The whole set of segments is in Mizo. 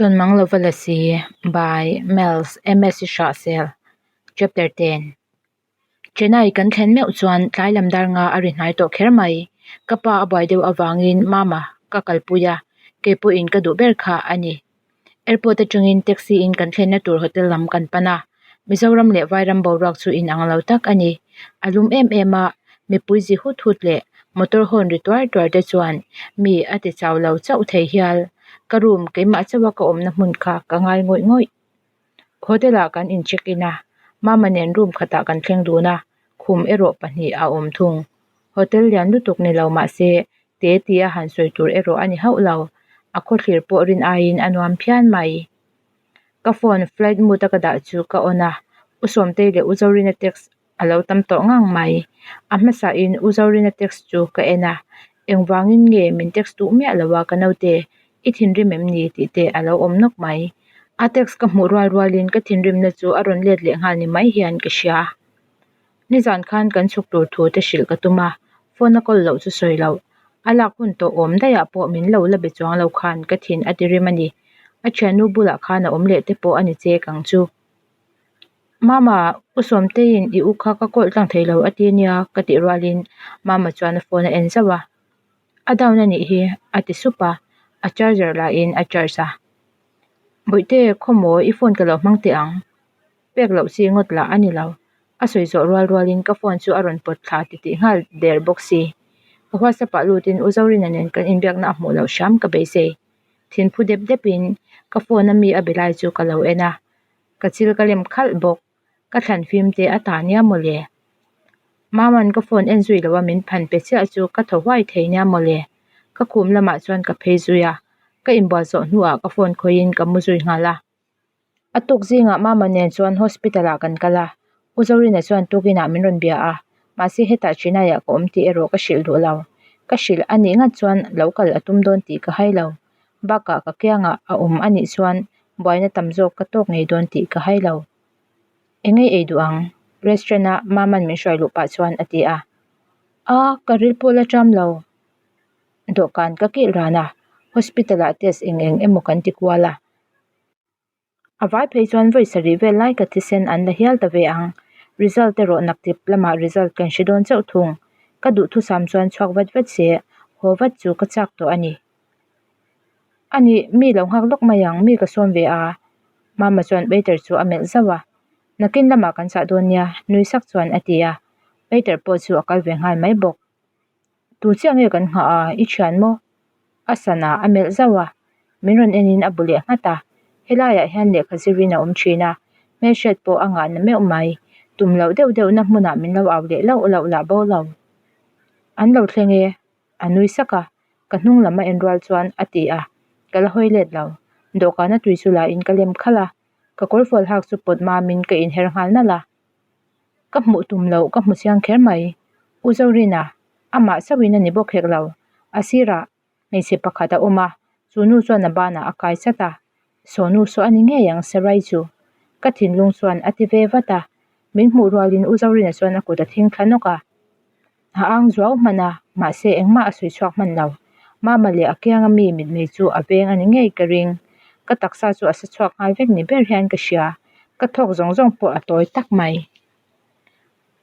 Tawnmang lova la si by Miles MS Hrahsel Chapter 10 Chennai kan thlen meuh chuan tlai lam dar nga a ri hnai tawh kher mai. Ka pa a buai deuh avangin Mama ka kalpui a, kei pawhin ka duh ber kha a ni. Airport atangin taxi in kan thlenna tur hotel lam kan pan a, Mizoram leh Vairam boruak chu inang lo tak a ni. A lum em em a, mipui zi hut hut leh motor horn ri tuar tuar te chuan mi a ti chau lo chauh thei hial. Ka room keimah chauha ka awmna hmun kha ka ngai ngawih ngawih. Hotel ah kan in check in a, Mama nen room khatah kan thleng dun a, khum erawh pahnih a awm thung. Hotel lian lutuk ni lo mahse te tia han sawi tur erawh a ni hauh lo, a khawthlir pawh rin aiin a nuam phian mai. Ka phone flight mode a ka dah chu ka on a, U Sawmtei leh U Zorina text a lo tam tawh ngang mai. A hmasain U Zorina text chu ka en a, engvangin nge min text duh miah lo a ka naute, i thinrim em ni tih te a lo awm nawk mai. A text ka hmuh rual rualin ka thinrimna chu a rawn let leh nghal ni mai hian ka hria. Nizan khan kan chhuk tur thu te hrilh ka tum a, phone a kawl loh chu sawi loh. A lak hun tawh awm daihah pawh min lo la be chuang lo khan ka thin a ti rim a ni. A thiannu bulah khan a awm leh te pawh a ni chek ang chu. Mama, U Sawmteiin i u kha ka kawlh tlang thei lo a ti nia ka tih rualin Mama chuan a phone a en zauh a. A down a nih hi a ti sup a, a charger lahin a charge a. Bawihte, khawmaw i phone ka lo hmang teh ang. Pek loh chi ngawt lah a ni lo. A sawi zawh rual rualin ka phone chu a rawn pawt thla titih nghal der bawk si. Ka WhatsApp ah lutin U Zorina nen kan inbiakna a hmuh loh hram ka beisei. Thinphu dep depin ka phone a mi a be lai chu ka lo en a, ka chil ka lem khalh bawk. Ka thlan fim te a ta nia mawle. Mama'n ka phone en zui loh a min phan pe chiah chu ka thaw huai thei nia mawle. Ka khum lamah chuan ka phei zui a, ka inbual zawh hnuah ka phone khawihin ka mu zui nghal a. A tuk zingah Mama nen chuan hospital ah kan kal a, U Zorina chuan tukinah min rawn bia a, mahse hetah Chennai ah ka awm tih erawh ka hrilh duh lo. Ka hrilh a nih ngat chuan lo kal a tum dawn tih ka hai lo. Bakah ka kiangah a awm a nih chuan buaina tam zawk ka tawk ngei dawn tih ka hai lo. Engei ei duh ang? Restaurant a Mama'n min hruai luh pah chuan a ti a. A, ka ril pawh la ṭam lo. Dawhkan ka kilh ran a, hospital ah test eng eng emaw kan ti kual a. A vai phei chuan vawi sarih vel lai ka thisen an la hial ta ve ang. Result erawh naktip lamah result kan hre dawn chauh thung. Ka duhthusam chuan chhuak vat vat se, haw vat chu ka chak tawh a ni. A nih, mi lo nghak lawk mai ang, mi ka sawm ve a. Mama chuan waiter chu a melh zauh a. Nakin lamah kan chah dawn nia, nui sak chuan a ti a. Waiter pawh chu a kal ve nghal mai bawk. Tu chiah nge kan nghah a, i thian maw? A sana a melh zauh a, min rawn enin a bu leh nghat a, helaiah hian lehkha zirin a awm thin a, hmelhriat pawh a ngahna meuh mai, tum loh deuh deuhna hmunah min lo au leh lauh lauh lah bo lo. An lo thleng e, a nui sak a, ka hnung lam a en rual chuan a ti a, ka la hawi let lo, dawhkana tui chu la in ka lem khalh a, ka kawrfual hak chu pawt mamin ka inher nghal nalh a. Ka hmuh tum loh ka hmu chiang kher mai. U Zorina, amah chauhin a ni bawk hek lo. A sirah hmeichhe pakhat a awm a, chu nu chuan a banah a kai chat a. Sawnu saw a ni ngei ang Sarai chu. Ka thinlung chuan a ti ve vat a. Min hmuh rualin U Zorina chuan a kut a thing thla nawk a. A ang zuau hman a, mahse engmah a sawi chhuak hman lo. Mama leh a kianga mi mitmei chu a veng a ni ngei ka ring. Ka taksa chu a sa chhuak nghal vek ni ber hian ka hria. Ka thawk zawng zawng pawh a tawi tak mai.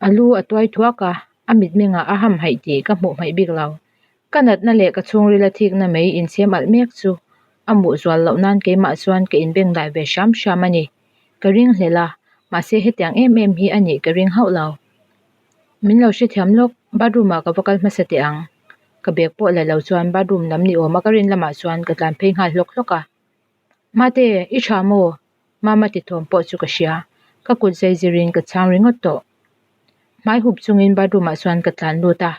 A lu a tuai thuak a, a mitmengah a hamhaih tih ka hmuh hmaih bik lo. Ka natna leh ka chhungril a thikna mai inchhem alh mek chu a muh zual loh nan keimah chuan ka inbeng dai ve hram hram a ni. Ka ring hlel a, mahse hetiang em em hi a nih ka ring hauh lo. Min lo hrethiam lawk, bathroom ah ka va kal hmasa teh ang. Ka bag pawh la lo chuan bathroom lam ni awm a ka rin lamah chuan ka tlan phei nghal hlawk hlawk a. Mate, i tha maw? Mama ti thawm pawh chu ka hria. Ka kut zai zirin ka chhang ringawt tawh. Hmai hup chungin bathroom ah chuan ka tlan lut a.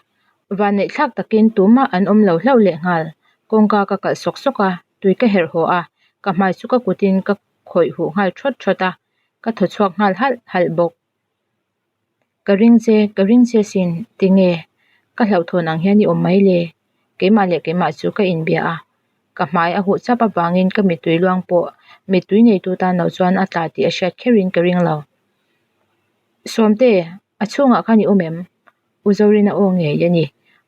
Vanneih thlak takin tumah an awm lo hlauh leh nghal. Kawngka ka kalh sawk sawk a, tui ka herh haw a, ka hmai chu ka kutin ka khawih huh nghal thawt thawt a, ka thaw chhuak nghal halh halh bawk. Ka ring che, ka ring che sin, tinge? Ka hlauhthawn ang hian i awm mai le? Keimah leh keimah chu ka inbia a, ka hmai a huh chap avangin ka mittui luang pawh mittui neitu tan lo chuan a tla tih a hriat kherin ka ring lo. Sawmte, a chhungah khan i awm em? U Zorina aw ngei a ni.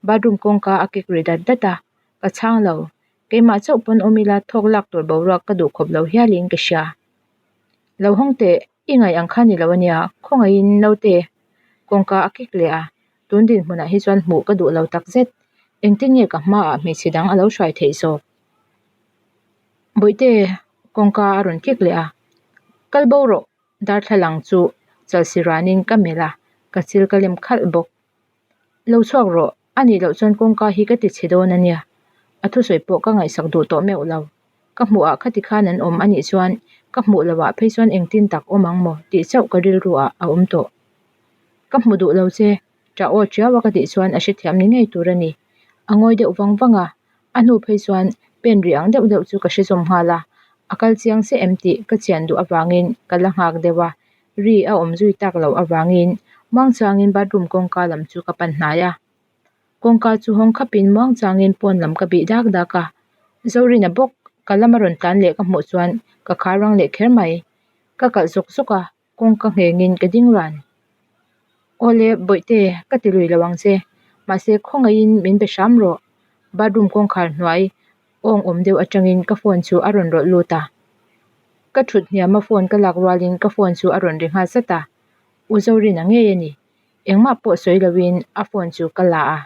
Bathroom kawngka a kik ri dat dat a, ka chhang lo. Keimah chauh pawn awm ila thawk lak tur boruak ka duh khawp lo hialin ka hria. Lo hawng teh, i ngaih ang kha ni lo ania, khawngaihin naute kawngka a kik leh a, tun dinhmunah hi chuan hmuh ka duh lo takzet. Engtin nge ka hmaah hmeichhe dang a lo hruai theih zawk? Bawihte kawngka a rawn kik leh a, Kal bo rawh darthlalang chu chalsi ranin ka melh a, ka chil ka lem khalh bawk. Lo chhuak rawh, a nih loh chuan kawngka hi ka ti chhe dawn a nia. A thusawi pawh ka ngaihsak duh tawh meuh lo. Ka hmuhah khati khan an awm a nih chuan ka hmuh lohah phei chuan engtin tak awm ang maw tih chauh ka rilru ah a awm tawh. Ka hmu duh lo che, ṭah aw ṭiau a ka tih chuan a hrethiam ni ngei tur a ni. A ngawi deuh vang vang a, A hnu phei chuan pen ri ang deuh deuh chu ka hre zawm nghal a, a kal chiang chiah em tih ka chian duh avangin ka la nghak deuh a, ri a awm zui tak loh avangin muangchangin bathroom kawngka lam chu ka pan hnai a. Kawngka chu hawng khapin muangchangin pawn lam ka bih dak dak a, Zorina bawk ka lama rawn tlan leh ka hmuh chuan ka khar rang leh kher mai. Ka kalh zawk zawk a. Kawngka nghengin ka ding ran. Awle bawihte ka ti lui lo ang che, mahse khawngaihin min be hram rawh. Bathroom kawngkhar hnuai awng awm deuh atangin ka phone chu a rawn rawlh lut a. Ka thut hniama phone ka lak rualin ka phone chu a rawn ri nghal zat a, U Zorina ngei a ni. Engmah pawh sawi loin a phone chu ka la a.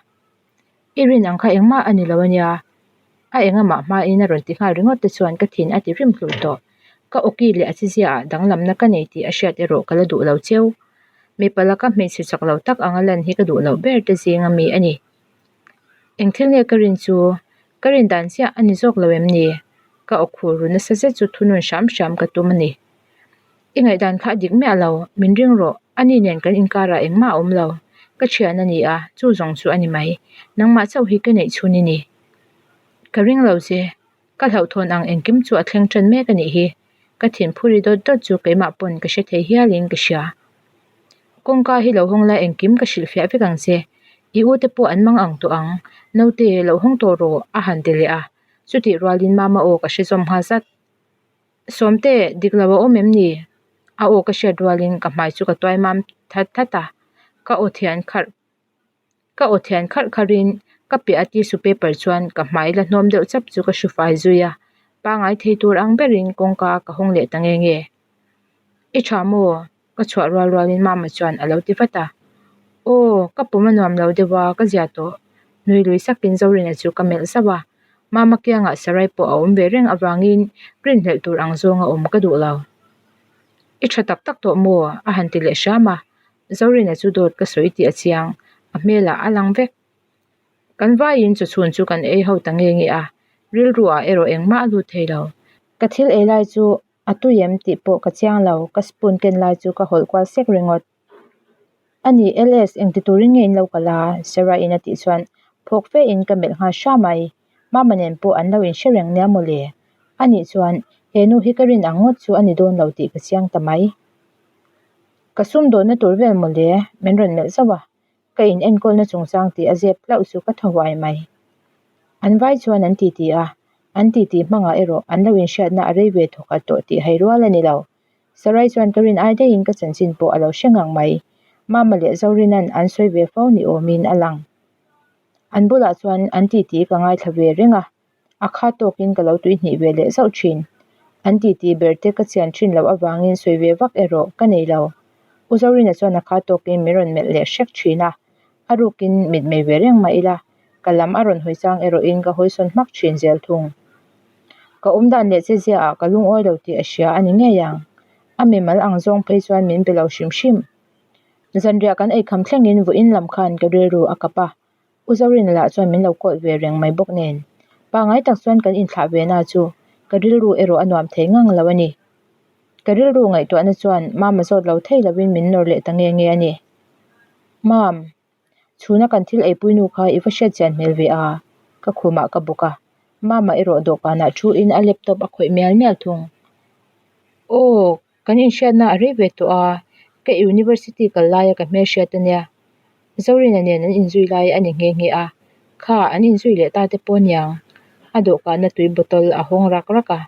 I rin ang kha engmah a ni lo a nia. A engamah hmain a rawn ti nghal ringawt te chuan ka thin a ti rim hlur tawh. Ka awki leh a chiziaah danglamna ka nei tih a hriat erawh ka la duh lo cheu. Mipa laka hmeichhe chak lo tak anga lan hi ka duh loh ber te zing ami a ni. Eng thil nge ka rin chu? Ka rin dan chiah a ni zawk lo em ni? Ka aw khur ru nasa zet chu thunun hram hram ka tum a ni. I ngaihdan kha a dik miah lo, min ring rawh, ani nen kan inkarah engmah a awm lo. Ka thian a ni a, chu zawng chu a ni mai. Nangmah chauh hi ka neih chhun i ni. Ka ring lo che, ka hlauhthawn ang engkim chu a thleng tan mek a nih hi. Ka thinphuri dawt dawt chu keimah pawn ka hre thei hialin ka hria. Kawngka hi lo hawng la engkim ka hrilhfiah vek ang che. I u te pawh an mang ang tawh ang, naute lo hawng tawh rawh a han ti leh a. Chutih rualin mama aw ka hre zawm nghal zat. Sawmte, dik lo a awm em ni? A aw ka hriat rualin ka hmai chu ka tuai mam that that a, ka aw thian kharh ka aw thian kharh kharhin ka piah a tissue paper chuan ka hmai la hnawm deuh chap chu ka hru fai zui a, pangai thei tur ang berin kawngka ka hawng leh ta nge nge. I tha maw? Ka chhuah rual rualin mama chuan a lo ti vat a, Aw, ka pum a nuam lo deuh a, ka zia tawh. Nui lui sakin Zorina chu ka melh zauh a, mama kiangah sarai pawh a awm ve reng avangin rinhlelh tur ang zawnga awm ka duh lo. I tha tak tak tawh maw? a han ti leh hram a, Zorina chu dawt ka sawi tih a chiang, a hmelah a lang vek. Kan vaiin chawchhun chu kan ei ho ta nge nge a, rilru ah erawh engmah a lut thei lo. Ka thil ei lai chu A tui em tih pawh ka chiang lo, ka spoon ken lai chu ka hawlh kual sek ringawt. A ni LS, engti turin nge in lo kal a? Sarah in a tih chuan phawk fe in ka melh nghal hra mai. Mama nen pawh an lo inhre reng nia mawle. A nih chuan he nu hi ka rin ang ngawt chu a ni dawn lo tih ka chiang ta mai. Ka sumdawnna tur vel mawle, min rawn melh zauh a. Ka in enkawlna chungchang tih a zep hlauh chu ka thaw huai mai. An vai chuan an titi a, an titi hmangah erawh an lo inhriatna a rei ve thawkhat tawh tih hai rual a ni lo. Sarai chuan ka rin ai daihin ka chanchin pawh a lo hre ngang mai. Mama leh Zorina'n an sawi ve fo ni awmin a lang. An bulah chuan an titi ka ngaithla ve reng a. A kha tawkin ka lo tuihnih ve leh zauh thin. An titi ber te ka chian thin loh avangin sawi ve vak erawh ka nei lo. U Zorina chuan a kha tawkin min rawn melh leh hrek thin a, a rukin mitmei ve reng mah ila, ka lam a rawn hawi chang erawhin ka hawisawn hmak thin zel thung. Ka awm dan leh che ziaah ka lungawi lo tih a hria a ni ngei ang. A mimal ang zawng phei chuan min be lo hrim hrim. Zanriah kan eikham thlengin vawiin lam khan ka rilru a kap a. U Zorina lah chuan min lo call ve reng mai bawk nen. Pangngai tak chuan kan inthlah ve na chu ka rilru erawh a nuam thei ngang lo a ni. Ka rilru ngaihtuahna chuan Mama zawt lo thei lovin min nawr leh ta nge nge a ni. Mam, chhuna kan thil eipui nu kha i va hriat chian hmel ve a, ka khumah ka bawk a. Mama erawh dawhkanah thu in a laptop a khawih mial mial thung. Aw. Kan inhriatna a rei ve tawh a, ka university kal laia ka hmelhriat a nia. Zorina nen an inzui lai a ni nghe nghe a, kha an inzui leh ta te pawh aniang. A dawhkanna tui bottle a hawng rak rak a.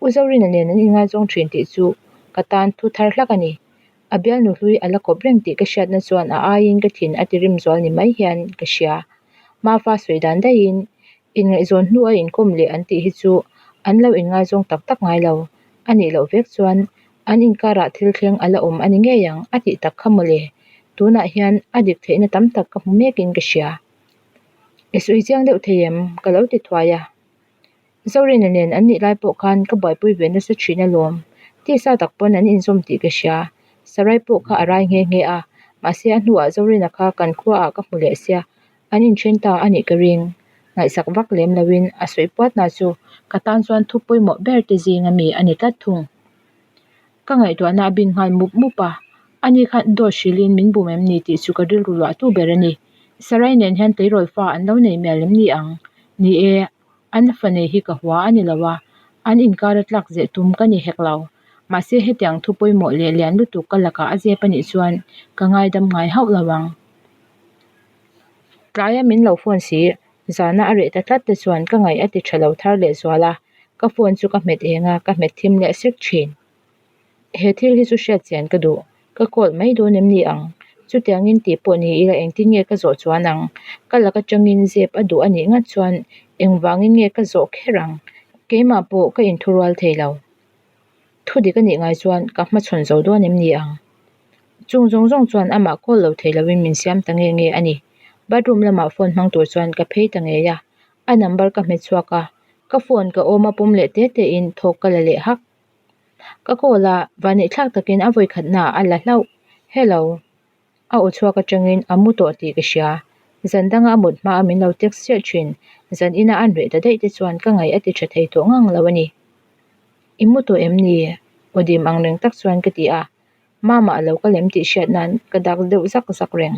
U Zorina nen an inngaizawng thin tih chu ka tan thu thar hlak a ni. A bialnu hlui a la kawp reng tih ka hriatna chuan a aiin ka thin a ti rim zual ni mai hian ka hria. Mafa sawi dan daihin. Inngaihzawn hnu a inkawm leh an tih hi chu an lo inngaizawng tak tak ngai lo. A nih loh vek chuan an inkarah thil thleng a la awm a ni ngei ang a tih tak kha mawle. Tunah hian a dik theihna tam tak ka hmu mekin ka hria. I sawi chiang deuh thei em? Ka lo ti thuai a. Zorina nen an nih lai pawh khan ka buaipui ve nasa thin alawm. Tisa tak pawn an inzawm tih ka hria. Sarai pawh kha a rai nghe nghe a, mahse a hnuah Zorina kha kan khuaah ka hmu leh sia, an inthen ta a nih ka ring. Ngaihsak vak lem loin a sawi puatna chu ka tan chuan thu pawimawh ber te zing ami a ni tlat thung. Ka ngaihtuahna a bin nghal mup mup a, ani khan dawt hrilhin min bum em ni tih chu ka rilru luahtu ber a ni. Sarai nen hian tleirawl fa an lo nei mial em ni ang? Ni e, an fa nei hi ka hua a ni lo a, an inkar a tlak zeh tum ka ni hek lo. Mahse hetiang thu pawimawh leh lian lutuk ka lakah a zep a nih chuan ka ngaidam ngai hauh lo ang. Tlaia min lo phone si, zana a reh ta tlat te chuan ka ngaih a ti tha lo thar leh zual a, ka phone chu ka hmet eng a, ka hmet thim leh sek thin. He thil hi chu hriat chian ka duh, ka call mai dawn em ni ang? Chutiangin tih pawh ni ila engtin nge ka zawh chuan ang? Ka lak atangin zep a duh a nih ngat chuan engvangin nge ka zawh kher ang? Keimah pawh ka inthurual thei lo. Thu dik a nih ngai chuan ka hmachhawn zo dawn em ni ang? Chung zawng zawng chuan amah call lo thei loin min siam ta nge nge a ni. Bathroom lamah phone hmang tur chuan ka phei ta ngei a, a number ka hmet chhuak a, ka phone ka awm a pawm leh te te in thawk ka la leh hak. Ka call a, vaneihthlak takin a vawikhatnaah a la hlauh. Hello. A aw chhuak atangin a mu tawh tih ka hria. Zan danga a mut hmaa min lo text chiah thin. Zan ina an reh ta daih te chuan ka ngaih a ti tha thei tawh ngang lo a ni. I mu tawh em ni? Aw dim ang reng tak chuan ka ti a. Mama a lo kal em tih hriat nan ka dak deuh zak zak reng.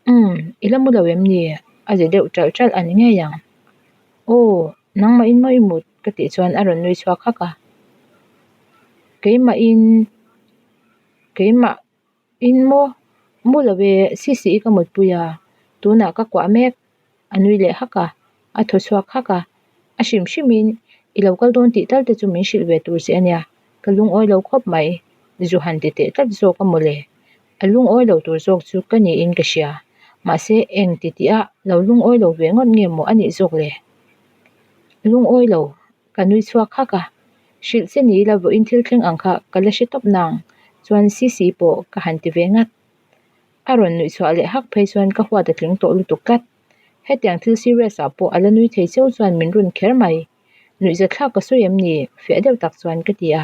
Umm, i la mu lo em ni? A zi deuh ṭalh ṭalh a ni ngei ang. Aw, nangmahin maw i mut? Ka tih chuan a rawn nui chhuak hak a. Keimahin, keimah in maw? Mu lo e, Sisi-i ka mutpui a, tunah ka kuah mek. A nui leh hak a, a thaw chhuak hak a. A hrim hrimin i lo kal dawn tih tal te chu min hrilh ve tur che a nia, ka lungawi lo khawp mai, zu han ti teh tlat zawk a mawle. A lungawi lo tur zawk chu ka niin ka hria, mahse eng ti tih a lo lungawi lo ve ngawt nge maw a nih zawk le? Lungawi lo, ka nui chhuak hak a, hrilh che ni ila vawiin thil thleng ang kha ka la hre tawp nang, chuan Sisi pawh ka han ti ve ngat. A rawn nuih chhuah leh hak phei chuan ka huat a tling tawh lutuk tlat. Hetiang thil serious ah pawh a la nui thei cheu chuan min run kher mai. Nuihza thlak ka sawi em ni? Fiah deuh tak chuan ka ti a.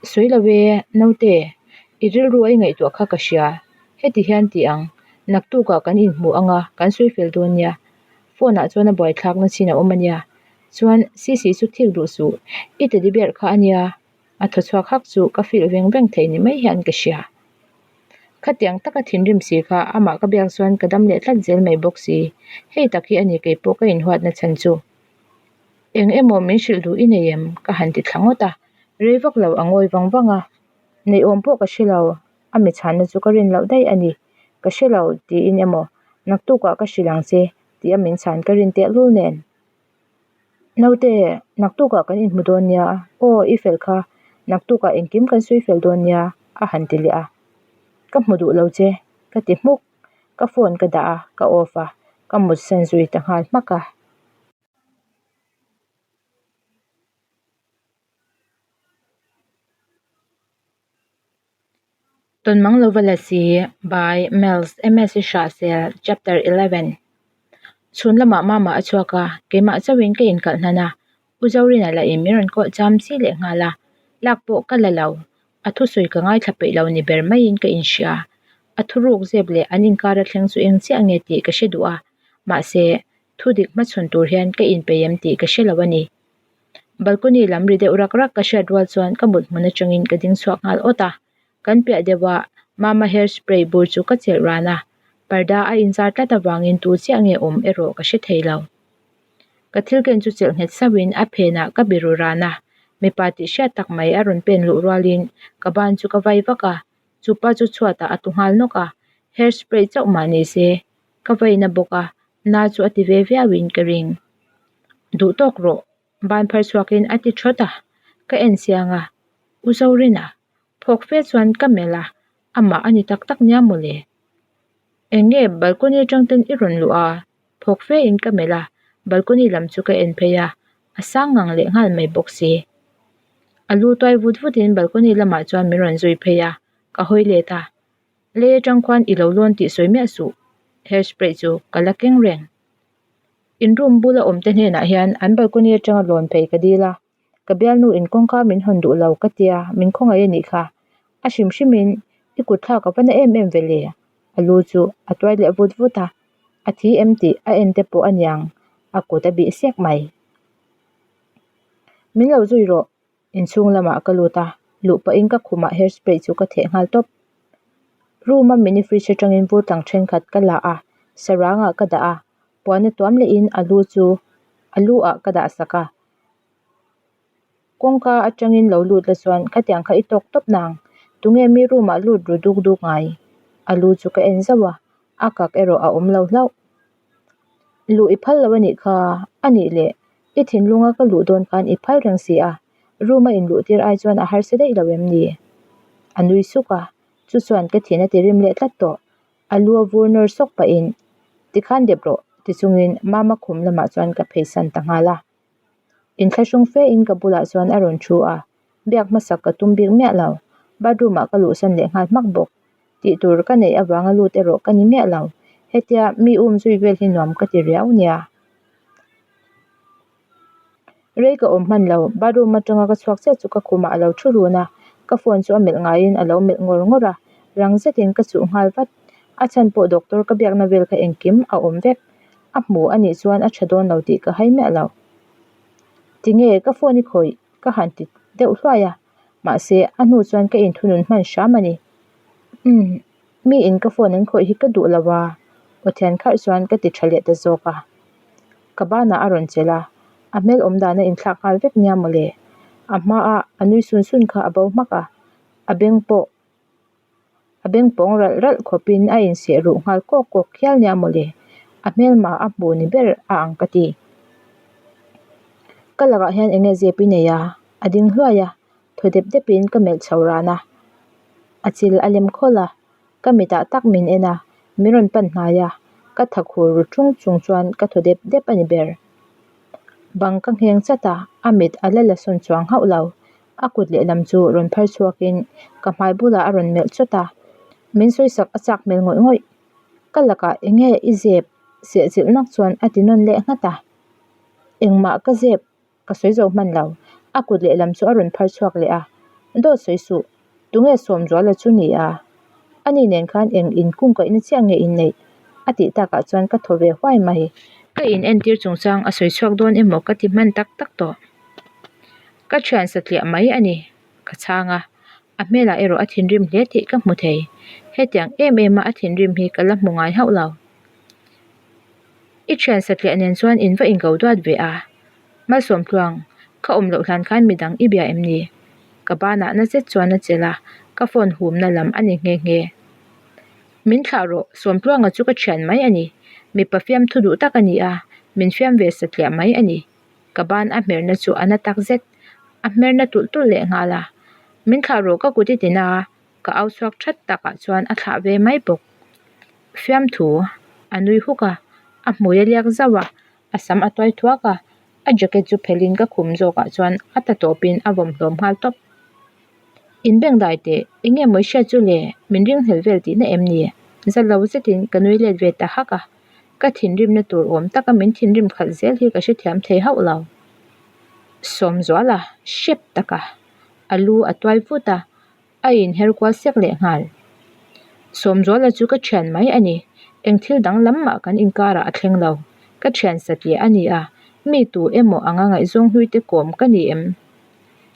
Sawi lo e, naute, i rilru a i ngaihtuah kha ka hria. Heti hian ti ang, naktukah kan inhmu anga kan sawi fel dawn nia. Phone ah chuan a buaithlakna chin a awm a nia. Chuan Sisi chu thik duh suh, i teddy bear kha a nia. A thaw chhuak hak chu ka feel veng veng thei ni mai hian ka hria. Khatiang taka thinrim si kha amah ka biak chuan ka dam leh tlat zel mai bawk si. Hei tak hi a ni kei pawh ka inhuatna chhan chu. Eng emaw min hrilh duh i nei em? Ka han ti thla ngawt a. Rei vak lo a ngawi vang vang a. Neihawm pawh ka hre lo. A mi chhanna chu ka rin loh daih a ni. Ka hre lo tiin emaw naktukah ka hrilh ang che tih a min chhan ka rin tehlul nen. Naute, naktukah kan inhmu dawn nia, aw i fel kha, naktukah engkim kan sawi fel dawn nia, a han ti leh a. Ka hmu duh lo che, ka ti hmuk. Ka phone ka dah a, ka off a, ka mut san zui ta nghal hmak a. Tawnmang lova la si by Miles MS Hrahsel Chapter 11 Chhun lamah mama a chhuak a, keimah chauhin ka inkalh hnan a, U Zorina lah in min rawn call cham chi leh nghal a, lak pawh ka la lo, a thusawi ka ngaithla peih lo ni ber maiin ka inhria. A thuruk zep leh an inkar a thleng chu eng chiah nge tih ka hre duh a, mahse thudik hmachhawn tur hian ka inpeih em tih ka hre lo a ni. Balcony lam ri deuh rak rak ka hriat rual chuan ka mut hmun atangin ka ding chhuak nghal awt a, kan piah deuh a mama hair spray bur chu ka chelh ran a, parda a inzar tlat avangin tu chiah nge awm erawh ka hre thei lo. Ka thil ken chu chelh nghet sauhin a phenah ka biru ran a, mipa tih hriat tak mai a rawn pen luh rualin ka ban chu ka vai vak a, chupa chu chhuatah a tlu nghal nawk a, hair spray chauh mah ni se ka vaina bawk a, na chu a ti ve viauin ka ring. Duh tawk rawh, ban phar chhuakin a ti thawt a, ka en chiang a, U Zorina, phawk fe chuan ka melh a, amah a ni tak tak nia mawle. Eng nge balcony atang ten i rawn luh a? Phawk fe in ka melh a, Balcony lam chu ka en phei a, a sang ngang leh nghal mai bawk si. A lu tuai vut vutin balcony lamah chuan min rawn zui phei a, ka hawi let a. Lei atang khuan i lo lawn tih sawi miah suh, hair spray chu ka la keng reng. In room bula awm te hnenah hian an balcony atanga lawn phei ka dil a, ka bialnu in kawngka min hawn duh lo ka tia min khawngaih a nih kha. A hrim hrimin i kut thlak a va na em em ve le? A lu chu a tuai leh vut vut a, a thi em tih a en te pawh a niang, a kut a bih sek mai. Min lo zui rawh, inchhung lamah ka lut a, luh pahin ka khumah hair spray chu ka theh nghal tawp. Room a mini fridge atangin vur tlang thenkhat ka la a, sarangah ka dah a, puan a tuam lehin a lu chu a lu ah ka dah sak a. Kawngka atangin lo lut la chuan khatiang kha i tawk tawp nang, tunge mi room ah lut ru duk duk ngai? A lu chu ka en zauh a, a kak erawh a awm lo hlauh. Luh i phal lo a nih kha, a nih leh i thinlunga ka luh dawn khan i phal reng si a, room a inluh tir ai chuan a harsa daih lo em ni? A nui suk a, chu chuan ka thin a ti rim leh tlat tawh. A lu a vur nawr sawk pahin, Tikhan dep rawh, ti chungin Mama khum lamah chuan ka pheisan ta nghal a. Inthlahrung fe in ka bulah chuan a rawn thu a, biak hmasak ka tum bik miah lo. Bathroom ah ka luhsan leh nghal hmak bawk. Tih tur ka neih avanga lut erawh ka ni miah lo. Hetia mi um zui vel hi nuam ka ti riau nia. Rei ka awm hman lo, bathroom atanga ka chhuak chiah chu ka khumah a lo thu run a, ka phone chu a melh ngaiin a lo melh ngawr ngawr a, rang zetin ka chuh nghal vat. A chhan pawh doctor ka biakna vel kha engkim a awm vek. A hmu a nih chuan a tha dawn lo tih ka hai miah lo. Tinge ka phone i khawih ka han ti deuh hluai a, mahse a hnu chuan ka inthunun hman hram a ni. Umm, mi in ka phone an khawih hi ka duh lo a, aw thian kharh chuan ka ti tha leh ta zawk a. Ka banah a rawn chelh a, a hmel awm dan a inthlak nghal vek nia mawle. A hmaa a nui sun sun kha a bo hmak a, a beng pawh A beng pawng ralh ralh khawpin a inseh ruh nghal kawk kawk hial nia mawle, a hmelma a hmu ni ber a ang ka ti. Ka lakah hian eng nge zep i nei a? A ding hluai a, thaw dep depin ka melh chho ran a. A chil a lem khawlh a, ka mitah tak min en a, min rawn pan hnai a, ka tha khur ru chung chung chuan ka thaw dep dep a ni ber. Bang ka ngheng chat a, a mit a la la sawn chuang hauh lo. A kut lehlam chu rawn phar chhuakin ka hmai bulah a rawn melh chawt a, min sawisak a chak hmel ngawih ngawih. Ka lakah eng nge i zep sehchilh nak chuan a ti nawn leh nghat a. Engmah ka zep ka sawi zo hman lo, a kut lehlam chu a rawn phar chhuak leh a. Dawt sawi suh, tunge Sawmzuala chu ni a? Ani nen khan eng inkungkaihna chiah nge inneih? A tih takah chuan ka thaw ve huai mai. Ka in entir chungchang a sawi chhuak dawn emaw ka ti hman tak tak tawh. Ka thian satliah mai a ni, ka chhang a. A hmelah erawh a thinrim hle tih ka hmu thei. Hetiang em em a a thinrim hi ka la hmu ngai hauh lo. I thian satliah nen chuan in va inko duat ve a. Malsawm tluang, ka awm loh hlan khan midang i bia em ni? Ka banah na zet chuan a chelh a, ka phone humna lam a ni nghe nghe. Min thlah rawh, Sawmtluanga chu ka thian mai a ni. Mipa fiamthu duh tak a ni a, min fiam ve satliah mai a ni. Ka ban a hmerna chu a na tak zet. A hmerna tulh tulh leh nghal a. Min thlah rawh ka kut i tin a, ka au chhuak that takah chuan a thlah ve mai bawk. Fiamthu a nui huk a, a hmui a liak zauh a, a sam a tuai thuak a, a jacket chu phelhin ka khum zawkah chuan a ta tawpin a vawm hlawm nghal tawp. In beng dai teh, eng nge mawi hriat chu le, min ringhlel vel tihna em ni? Za lo zetin ka nui let ve ta hak a. Ka thinrimna tur awm taka min thinrim khalh zel hi ka hrethiam thei hauh lo. Sawmzuala hrep taka a lu a tuai vut a, a inher kual sek leh nghal. Sawmzuala chu ka thian mai a ni, eng thil danglam mah kan inkarah a thleng lo. Ka thian satliah a ni a, mi tu emaw anga ngaihzawng hlui te kawm ka ni em?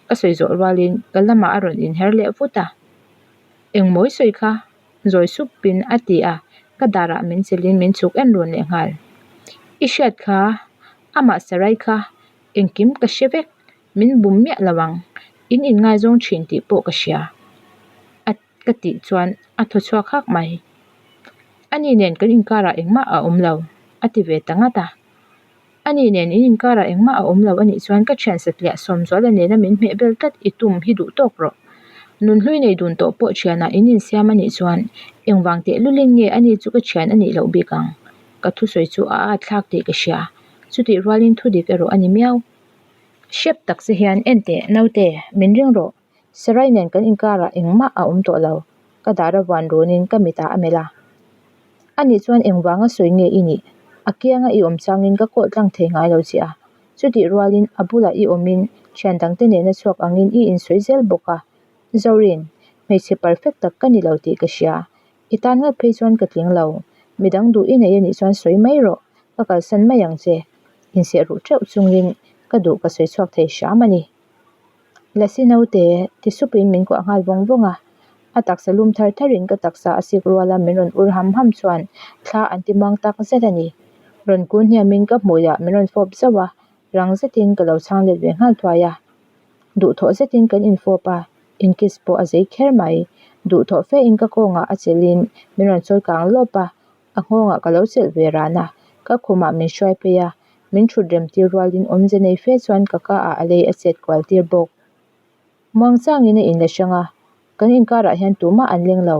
Ka sawi zawh rualin ka lamah a rawn inher leh vut a, Engmawi sawi kha? Zawi supin a ti a, ka darah min chelhin min chhuk en run leh nghal. I hriat kha, amah sarai kha engkim ka hre vek, min bum miah lo ang, in inngaizawng thin tih pawh ka hria a ka tih chuan a thaw chhuak hak mai. Ani nen kan inkarah engmah a awm lo a ti ve ta ngat a. Ani nen in inkarah engmah a awm lo anih chuan ka thian satliah Sawmzuala nena min hmeh bel tlat i tum hi duh tawk rawh. Nunhlui nei dun tawh pawh thianah in insiam anih chuan engvang teh lulin nge ani chu ka thian anih loh bik ang? Ka thusawi chu a at thlak tih ka hria. Chutih rualin thudik erawh a ni miau. Hrep tak che hian en teh, naute, min ring rawh. Sarai nen kan inkarah engmah a awm tawh lo, ka dar a vuan runin ka mitah a melh a. Anih chuan engvanga sawi nge i nih? A kianga i awm changin ka kawh tlang thei ngai lo che a. Chutih rualin a bulah i awmin thian dangte nena chhuak angin i insawi zel bawk a. Zorin, hmeichhe perfect tak ka ni lo tih ka hria. I tan ngat phei chuan ka tling lo. Midang duh i nei anih chuan sawi mai rawh, ka kalsan mai ang che. Inseh ruh teuh chungin ka duh ka sawi chhuak thei hram a ni. Lasi naute ti supin min kuah nghal vawng vawng a, a taksa lum thar tharin ka taksa a sik ruala min rawn ur ham ham chuan thla an ti mang tak zet a ni. Rawn kun hniamin ka hmuiah min rawn fawp zauh a, rang zetin ka lo chhang let ve nghal thuai a. Duhthawh zetin kan infawp a, inkiss pawh a zei kher mai. Duhthawh fein ka kawngah a chelhin min rawn chawi kang lawp a, A nghawngah ka lo chelh ve ran a, ka khumah min hruai phei a, min thut rem tir rualin awmze nei fe chuan ka ka ah a lei a chet kual tir bawk. Muangchangin a inla hrang a, kan inkarah hian tumah an leng lo,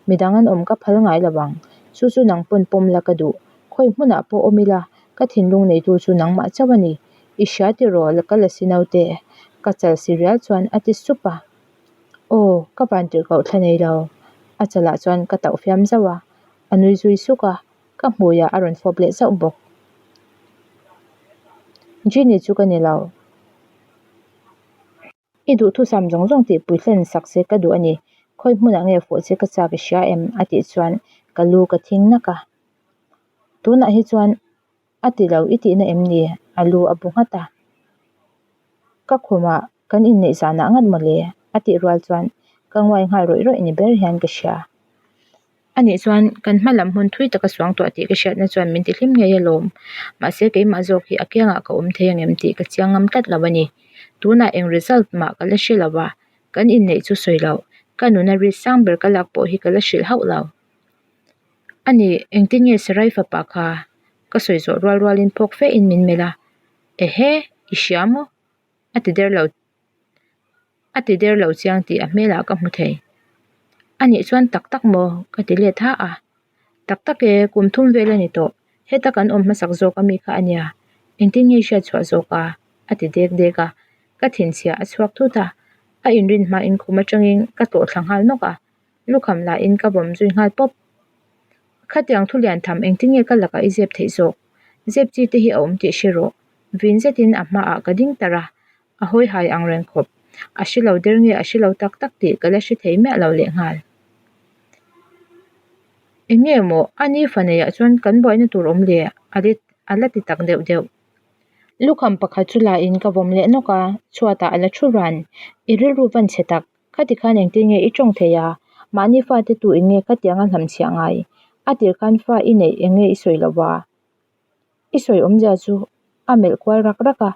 midang an awm ka phal ngai lo ang, chu chu nang pawn pawm la ka duh, khawi hmunah pawh awm ila, ka thinlung neitu chu nangmah chauh a ni, i hria tiraw ka la si naute, ka chal si rial chuan a ti sup a, aw ka van tirhkoh thla nei lo, a chalah chuan ka tauh fiam zauh a. A nui zui suk a, ka hmuiah a rawn fawp leh zauh bawk. Genie chu ka ni lo. I duhthusam zawng zawng tih pui hlen sak che ka duh a ni. Khawi hmunah nge fawh che ka chak i hria em? a tih chuan ka lu ka thing nak a. Tunah hi chuan a ti lo i tihna em ni? A lu a bu nghat a. Ka khumah kan inneih zanah ngat mawle a tih rual chuan ka nguai nghal rawih rawih ni ber hian ka hria. Anih chuan kan hma lam hmun thui taka suang tuah tih ka hriatna chuan min tihlim ngei alawm. Mahse keimah zawk hi a kiangah ka awm thei angem tih ka chiang ngam tlat lo a ni. Tunah eng result mah ka la hre lo a, kan inneih chu sawi loh, ka nuna risk sang ber ka lak pawh hi ka la hrilh hauh lo. Ani, engtin nge Sarai fapa kha? Ka sawi zawh rual rualin phawk fe in min melh a, Ehe, i hria maw? A ti der lo. A ti der lo chiang tih a hmelah ka hmu thei. Anih chuan tak tak maw? Ka ti let ha a. Tak tak e, kum thum vel a ni tawh. Heta kan awm hmasak zawk ami kha a nia. Engtin nge hriat chhuah zawk a? A ti dek dek a. Ka thinchhia a chhuak thut a. A inrin hmain khum atangin ka tlawh thla nghal nawk a. Lukham lahin ka vawm zui nghal pawp. Khatiang thu lian tham engtin nge ka lakah i zep theih zawk? Zep chi te hi a awm tih hre rawh. Vin zetin a hmaah ka ding tarh a, a hawi hai ang reng khawp. A hre lo der nge a hre lo tak tak tih ka la hre thei miah lo lehnghal. Eng nge maw a ni fa neiah chuan kan buaina tur awm le? A la ti tak deuh deuh. Lukham pakhat chu lahin ka vawm leh nawk a, chhuatah a la thu ran. I rilru van chhe tak. Khati khan engtin nge i tawng thei a? Mahni fate tu in nge khatianga hlamchhiah ngai? A tir khan fa i neih eng nge i sawi lo va? I sawi awmzia chu a melh kual rak rak a,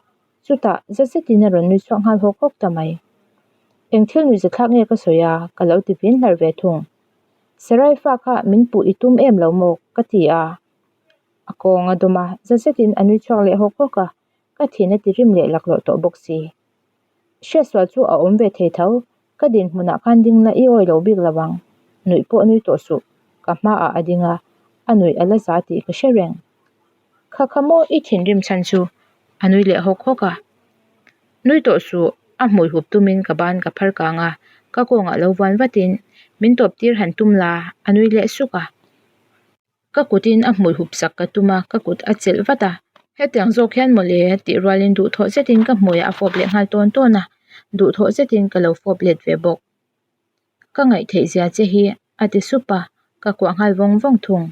chutah za zetin a rawn nui chhuak nghal hawk hawk ta mai. Eng thil nuihzathlak nge ka sawi a? Ka lo ti vin hlar ve thung. Sarai fa kha min puh i tum em lo maw? Ka ti a. A kawng a dawm a, za zetin a nui chhuak leh hawk hawk a, ka thin a ti rim leh laklawh tawh bawk si. Hriatsual chu a awm ve thei tho, ka dinhmunah khan ding la i awi lo bik lo ang, nuih pawh nui tawh suh, ka hmaah a ding a, a nuih a la za tih ka hre reng. Kha kha maw i thinrim chhan chu a nui leh hawk hawk a. Nui tawh suh, a hmui hup tumin ka ban ka phar kang a, ka kawngah lo vuan vatin min tawp tir han tum la, a nui leh suk a. Ka kutin a hmui hup sak ka tum a, ka kut a chelh vat a. Hetiang zawk hian mawle tih rualin duhthawh zetin ka hmuiah a fawp leh nghal tawn tawn a, duhthawh zetin ka lo fawp let ve bawk. Ka ngaihtheih zia che hi a ti sup a, ka kuah nghal vawng vawng thung.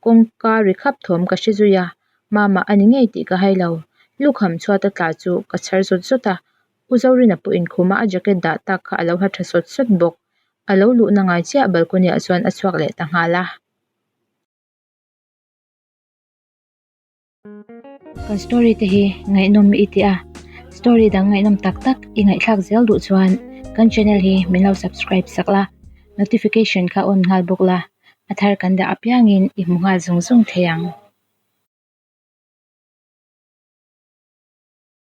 Kawngka ri khap thawm ka hre zui a, mama a ni ngei tih ka hai lo. Lukham chhuat a tla chu ka chhar zawt zawt a, U Zorina pawh inkhuma a jacket dah tak kha a lo ha tha sawt sawt bawk. A lo luhna ngai chiah balcony ah chuan a chhuak leh ta nghal a. Kan story te hi ngaihnawm i ti a, story dang ngaihnawm tak tak i ngaihthlak zel duh chuan kan channel hi min lo subscribe sak la, notification kha on nghal bawk la, a thar kan dah apiangin i hmu nghal zung zung thei ang.